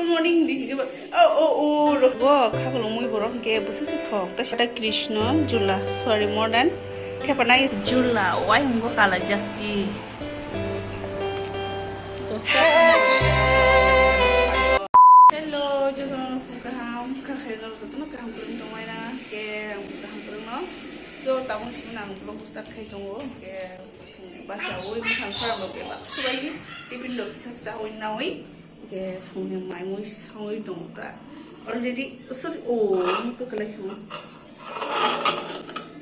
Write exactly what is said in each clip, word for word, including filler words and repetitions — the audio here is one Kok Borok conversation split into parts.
Morning di hige ba. Oh, oh, oh, rok. Bo khakulu mui borok hingke busu si thok. Ta sita Krishna, Jula, sorry, more than. Thepa nai Jula, wai hingbo kala jakti. Hello, jotono phung kaham, kha khairok jotono kaham kwrwng tongmai na, ke ang kaham kwrwng no. So, tabuk simi nang vlog start khai tongo, ke bacha oi mukhang khorang rok bebak subai, tiffin rok kisa chawi nawi, ke phungni mai mui songwi tongo ta. Already, sorry, oh, mui kwklai khamu.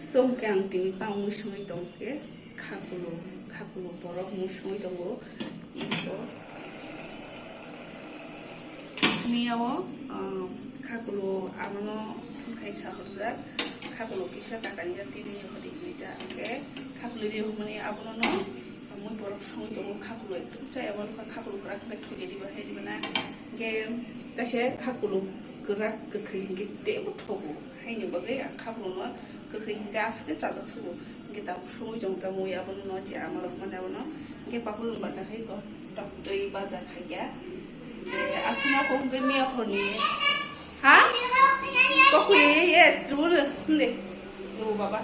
So, ke ang tini pang mui songwi tong ke. Khakulu, khakulu borok mui songwi tongo. Iko. Miyao, ah, khakulu abono khai sakorjak. Khakulu kisa kakani jak tini hodi hini ta. Hingke khakulu ri hwnmani abono no mui borok songwi tongo. Khakulu ekdom chaya borok khakulu kwrak khe thwi di ba hai di ba na. Hingke kaisa khakulu kwrak kwkhwi hingke teibo thogo. Haini bagwi ang khakulu no kwkhwi hingke aswk khe chajak sugo. Hingke tabuk songwi tong tamo, abono no je ama rok mani abono. Hingke papulung bata khai ko tok twi baja khaikya. Hingke aswk no kok hingke miya khorni. Ha? Kokwi, yes, rubunu, hinde. O baba.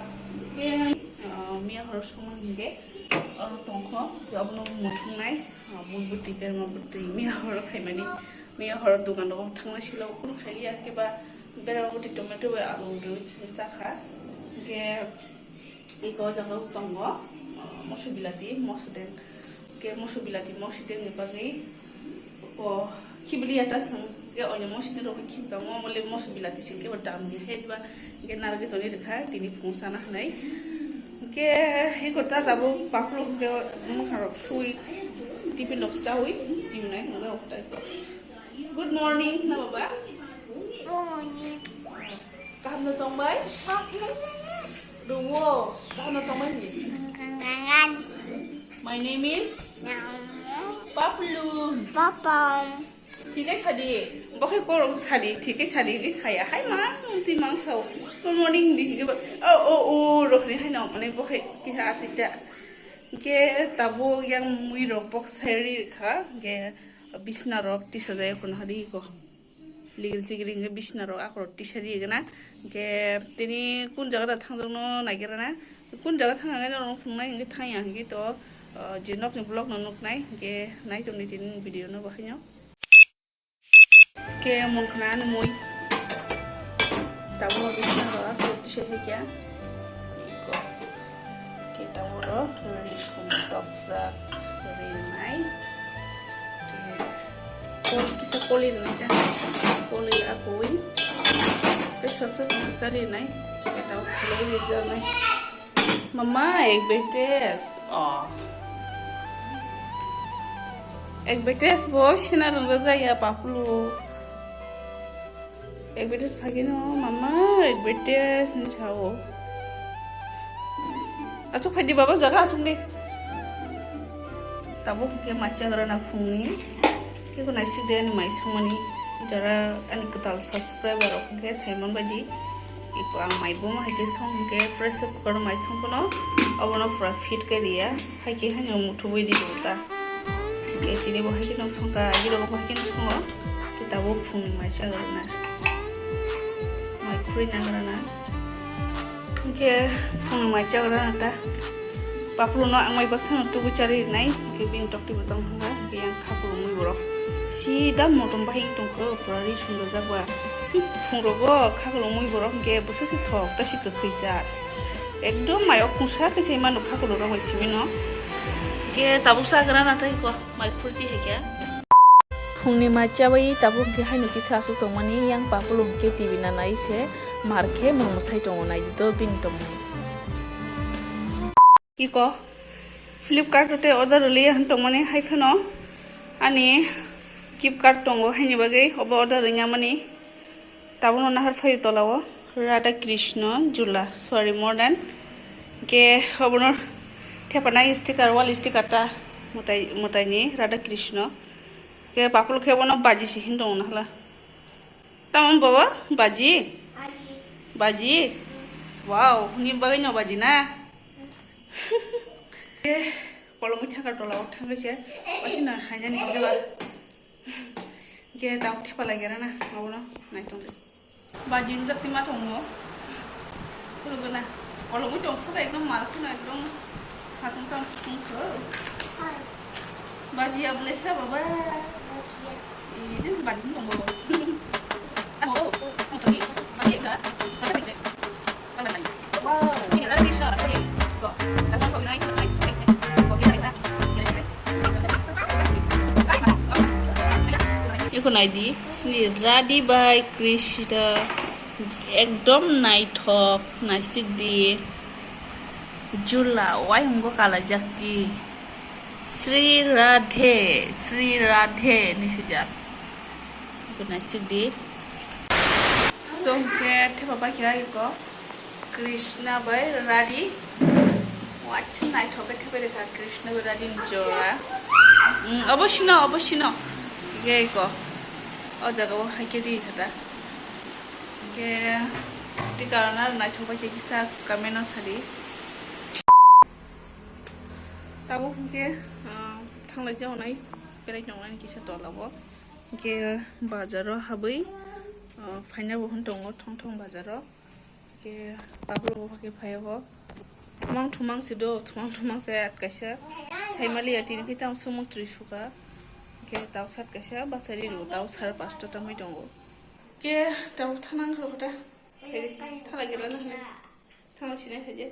Hingke, ah, miya khor songma hingke, oro tongkho, abono muthungnai, ah, bui bwtwi, berma bwtwi, miya khor khaimani, miya khor dogan rok thangna silo, kunu khailiya, khe ba, berma bwtwi, tomato bai, alu rwi, chini sakha, hingke, Iko jaga tongo, uh, moso bilati, moso deng. Ke moso bilati, moso deng ni bagwi, o, khibiliya ta song, ke onyo moso deng rok khibi tongo, mole moso bilati sing ke bo dam ni he diba, ke narwgwi toni rikha, tini phung sana hwnwi. Ke iko ta tabuk pakhro ke mokha rok sui, tiffin rok chawi, tiffin nai hwnga o ta iko. Good morning, na baba? Morning. Kaham no tongbai? Kaham no. Duo, kaham no tongbai ni? Kaham. My name is Namo. Paplun. Papam. Thikai sadi, bokhai korok sadi, thikai sadi, thikai saya. Hai mang, ti mang sao. Good morning, di, di, oh, oh, oh, rok ni hai no, mane bokhai, ti ha, ti ta. Ke tabo yang mui rok bok sai ri kha, ke bisna rok tisa jai kono hari ko. Ligil tigil hingke bisna rok akorok tisari gana. Hingke tini kun jaga da thangjakno naigerana. Kun jaga thangjaknai norok phunuknai hingke thangya hingke to, ah, je nokni vlog no nuknai hingke naichomni tini video no bahaino. Hingke mungkhna ani mui. Tabuk no bisna rok akorok tisari kya. Ko. Kita oro risum tokjak rinai. Kol kisa koli rinai ta. Koli akui. Pesam pesam kari rinai. Kita koli rinai. Mama, ek betes. Oh. Ek betes bo sena rong raja ya paplu. Ek betes phagino, mama, ek betes ni chao. Asuk phaidi baba jaga asuk de. Tabuk ke macha gara na phungni. Ke ko naisik de ani mai songmani. Jara ani kwtal subscriber rok ke Simon baidi. Iko ang mai boma hai ke song ke pressure cooker mai song kono. Abono pura fit ke riya. Hai ke hani muthu bui di ta. Ke tini bo hai ke nong songka, agi rok bo hai ke nong songo. Ke tabuk phung mai cha rok na. Mai khuri na gara na. Ke phung mai cha gara na ta. Paplu no ang mai baksa no tubu chari nai. Ke bin tok tibu tong hanga. Ke yang khapulu mui borok. Si dam motom bahing tong kho pura ri sundor jak ba. Phung rogo khapulu mui borok ke busa si thok ta si kwkhwi jak. Ekdom mai o khungsa khe se mano khakulu rok bai simi no. Ke tabuk sa gra na tai ko mai khurti hai khe. Phungni mai chabai tabuk ke haino kisa asuk tongmani yang papulung ke T V na nai se mar khe mung mwsai tongo nai to bini tongmani. Iko Flipkart te order rwliya hwn tongmani hai phano ani Flipkart tongo haini bagwi obo order rwnya mani. Tabukno nahar phaio tolao Radha Krishna Jula, sorry, more than. Ke obono thepanai sticker, wall sticker ta mwtai, mwtaini Radha Krishna. Ke papul khe bono baji se hin tongo nahla. Tamo baba? Baji? Baji? Wow, hwnwi bagwi no baji na? Ke kolomwi thaka tolao thangwi se. Waisina hainani hwnwi ba. Hingke tabuk thepa lagi rana, abono naitung de. Baji wngjak twi ma tongo. Khuluguna. Kolomwi tong suka ekdom mal kheno ekdom satung tang sung kho. Baji ablesa baba. Ini baji tongo. Eko naidi, sini Radi bai Krishna ekdom naithok, naisik di. Jula, wai hwngo kalajak di. Sri Radhe, Sri Radhe, ni swijak. Eko naisik di. So, hwnkhe thepa bai khe eko. Krishna bai Radhi. Wacha naithok khe thepai rwkha Krishna bai Radhi ni jora. Mm, obo sino, obo sino. Hingke eko. O jaga o hai khe ri kha ta. Hingke sticker no naithok bai khe kisa comment o sadi. Tabuk hingke, ah, thanglai jaonai, berai tongnai kisa tola o. Hingke bazar o habwi, ah, phaina bo hwn tongo thong thong bazar o. Ke paplo bo khe phaio go. Thumang thumang se do, thumang thumang se at kaisa. Saimali ya tini khe tamo sumuk twi suka. Ke tao sat kaisa, basari ro tao sar pasta tamoi tongo. Ke tao thanang ro kota. Heri, thala gela na hne. Thanang sinai haje.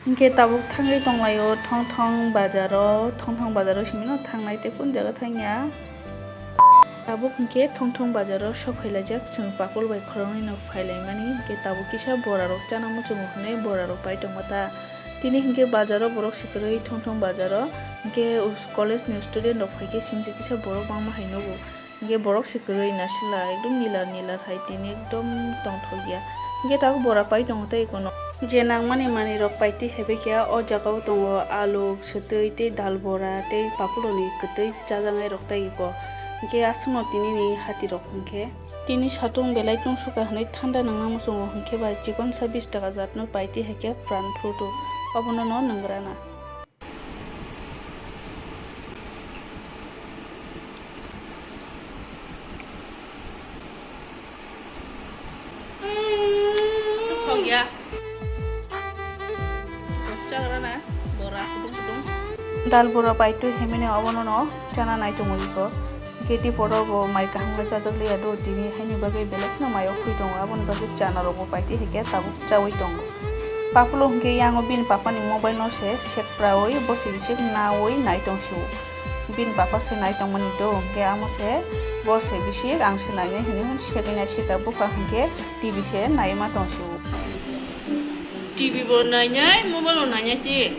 Hingke tabuk thangwi tonglaio thong thong bazaro, thong thong bazaro simi no thangnai tei kun jaga thangya. Tabuk hingke thong thong bazaro sok phailaijak chwng pakul bai khoroknwi no phailaimani, hingke tabuk kisa bora rok chana muchungo hinui bora rok pai tongma ta. Tini hingke bazaro borok se kwrwi thong thong bazaro, hingke college ni student rok phaikhe simse kisa borok bangma hai nugo. Hingke borok se kwrwi nasila ekdom nila nila hai tini ekdom tongthok ya. Hingke tabuk bora pai tongo tei kono je nangmani manwi rok pai twi hai bai khe o jaga o tongo alu, swtwi tei dal bora tei papuloni kwtwi chajaknai rok tei eko. Hingke aswkno tini ni hati rok hingke tini satung belai tungsukha hinui thanda nangna muchungo hingke bai chikonsa bish taka jatno pai twi hai khe pran fruit o obono no nwngrana. Sukhok ya. Chagra na bora kudung kudung. Dal bora pai twi himene obono no chana nai tongo iko. Geti poro bo mai kaham ga chajak liya do tini haini bagwi belai kheno mai o phui tongo aboni bagwi chana rok bo pai twi hikhe tabuk chaui tongo. Papulo hwnkhe yango bini papani mobile no se sek praui bo se bisik naui nai tong sio. Bini papa se nai tongmani do hwnkhe amo se bo se bisik ang se nainai hinwi hwn segwi nai sika bupha hwnkhe T V se nai ma tong sio. T V bo nainai, mobile bo nainai ti.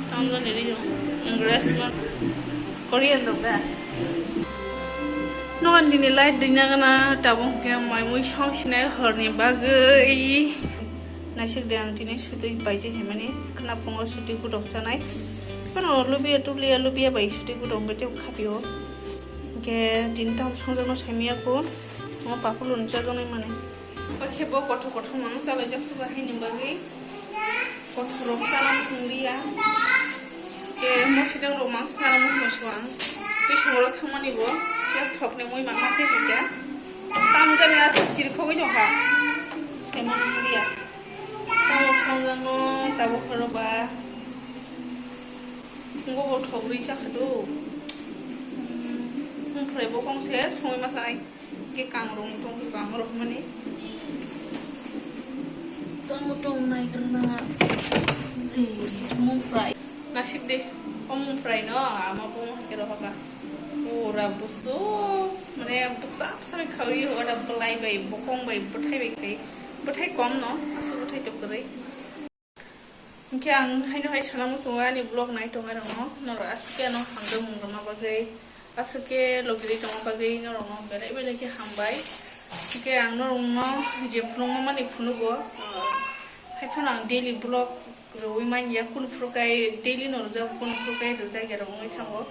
Tamjani rio, English no, Korean rok da. Nokan dini light dina gana tabuk hwnkhe mai mui song sinai horni bagwi. Naisik de ang tini sutwi bai twi himani khna phungo sutwi kutok chanai. Phano lubia tulia lubia bai sutwi kutok hwnkhe tei khapio. Hwnkhe tini tamo songjakno saimaya kho. Omo papulo ni chajaknai mani. Omo khe bo kothok kothok mano chalaijak suga haini bagwi. Kothok rok chala muchung liya. Ke mosodeng rok mangsa chala muchung suang. Tei songro thangmani bo. Khe thokni mui manma che hwnkhe. Tamjani aswk chirikhogwi tongkha. Saimano liya. Tamo songjakno tabuk khoro ba. Phungo bo thok rwi chakha do. Mungphrai bo kong se songwi ma sanai. Hingke kangrong tong khe kangrok mani. Tamo tong nai krna. Ei, mungphrai. Nasik de, o mungphrai no, ama bo hingke rohoka. Pura busu, mane bwsa bwsa ni khaui, ora bwlai bai, bokong bai, bwthai bai khai. Bwthai kom no, aswk bwthai to kwrwi. Hingke ang haino hai sana muchungo ani vlog nai tongnai rokno, norok aswk khe ano hamjakmung rwna bagwi, aswk khe logirwi tongna bagwi norokno belai belai khe hambai. Hingke ang norokno je phunukma mani phunugo, haiphano ang daily vlog rwui manya, kunu phuru kai daily no rwjago, kunu phuru kai rwjakya rok wngwi thango.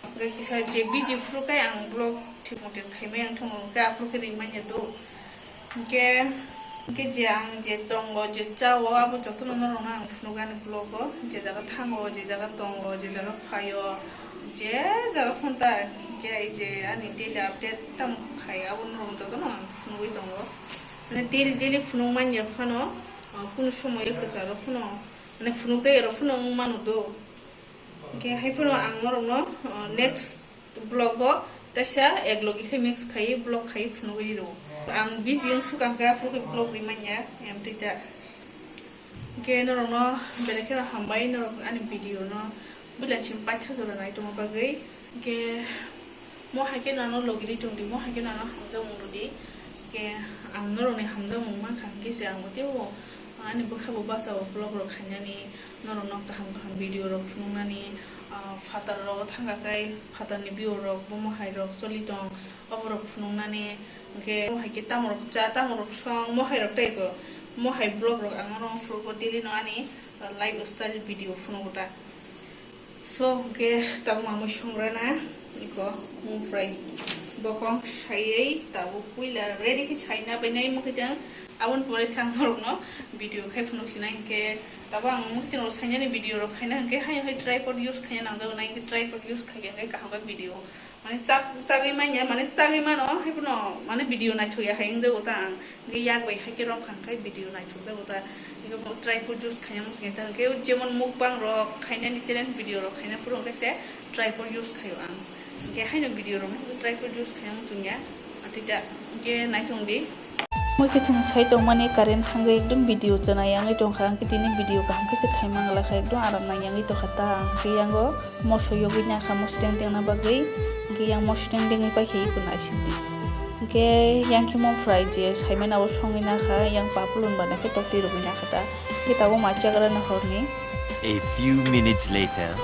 Hingke kisa je busy phuru kai ang vlog thik mote khaimai ang thango, hingke aphuru khe ringmanya do. Hingke, hingke je ang je tongo, je chao, abo jotono norokno ang phunukgo ani vlog o, je jaga thango, je jaga tongo, je jaga phaio, Je jaga phone ta, je ei je ani daily update tam khai abo norok jotono ang phunugwi tongo. Mane daily daily phunuk manya phano, ah, kunu somoyo kwcharo phano, mane phunuk jagaro phano wng mano do. Hwnkhe hai phano ang norokno, ah, next vlog o teisa ek logi khe mix khai vlog khai phunugwi rwo. Ang busy wng suka hwnkhe aphuru khe vlog ri manya, em twi ta. Hwnkhe norokno belai kheno hambai, norok ani video no builansing paitha jora nai tongma bagwi. Hwnkhe mo hai khe nano logiri tongdi, mo hai khe nano hamjakmung rwdi. Hwnkhe ang norokni hamjakmung mankha hwnkhe se ang bo teibo ani bwkha bo bwsa o vlog rok khainani, norokno kaham kaham video rok phunuknani, ah, phatar rogo thangkha khe phatarni view rok bo mo hai rok choli tong, oborok phunuknani, hwnkhe mo hai khe tamorok cha, tamorok song, mo hai rok tei ko, mo hai vlog rok ang norokno phunukgo daily no ani, ah, lifestyle video phunugo ta. So, hwnkhe tabuk ang mui songrana, iko, mung fry. Bokong saiwi tabuk puila ready khe saina bai nai mukhe jang, aboni pore sang norokno video khai phunuk sinai hwnkhe, tabuk ang mukhe jang sainani video rok khaina hwnkhe, hai hai tripod use khaina nangjago nai hwnkhe tripod use khai hwnkhe kaham khe video. Mane chak-, chagwi manya, mane chagwi mano, hai phano, mane video naithokya hai wngjago ta ang. Hwnkhe yak bai hai khe rwng kha hwnkhe video naithokjago ta. Hwnkhe bo tripod use khaina muchungya ta. Hwnkhe jemon mukbang rok khainani challenge video rok khaina phuru hwnkhe se tripod use khaio ang. Hwnkhe haino video rok no tripod use khaina muchungya. Atwi ta, hwnkhe naithokdi. Mui khe thung sai tongmani current thangwi ekdom video chana yangwi tongkha, hwnkhe tini video kaham khe se khaimang lakha, ekdom aram nang yangwi tongkha ta, hwnkhe yango moso yogwi nakha moso teng tengna bagwi, hwnkhe yang moso teng tengwi paikhe iko naisingdi, hwnkhe yang khe mung fry je saimano abo songwi nakha, yang papulon bana khe toktwi rwgwi nakha ta, hwnkhe tabuk ma chagra na horni. A few minutes later.